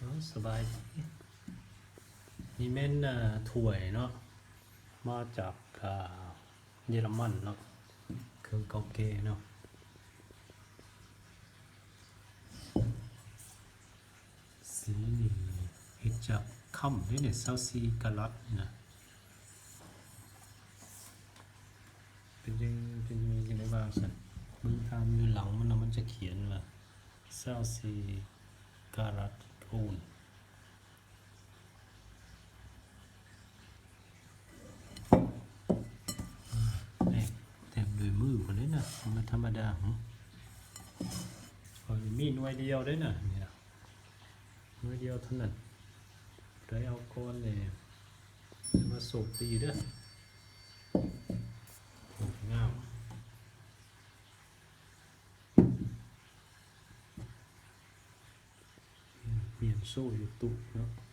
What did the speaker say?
ເນາະ ສະບາຍດີ. ນີ້ແມ່ນ ເອີ ຖ້ວຍເນາະ ມາຈາກ ເອີ ເຢຍລະມັນເນາະ ເຄື່ອງເກົ່າແກ່ເນາະ. ສີນີ້ເຮັດຈາກຄຳເດ້ນີ້ ຊາວສີ່ກາລັດນີ້ນະ. ເປັນຈັ່ງ ເປັນຈັ່ງໃດວ່າຊັ້ນ ເບິ່ງຕາມຢູ່ຫຼັງມັນນະ ມັນຈະຂຽນວ່າຊາວສີ່ກາລັດໂອນ. ແຕ້ມ ແຕ້ມດ້ວຍມືພຸ້ນເດ້ນະ ບໍ່ແມ່ນທຳມະດາ. ຂ້ອຍມີໜ່ວຍດຽວເດ້ນະ ນີ້ນະ ໜ່ວຍດຽວເທົ່ານັ້ນ. ໄດ້ເອົາກ່ອນແດ່ ຖືວ່າໂຊກດີເດີ້. ໂອ້ ງາມ. ມີຫຍັງໂຊຢູ່ຕູ້ເນາະ.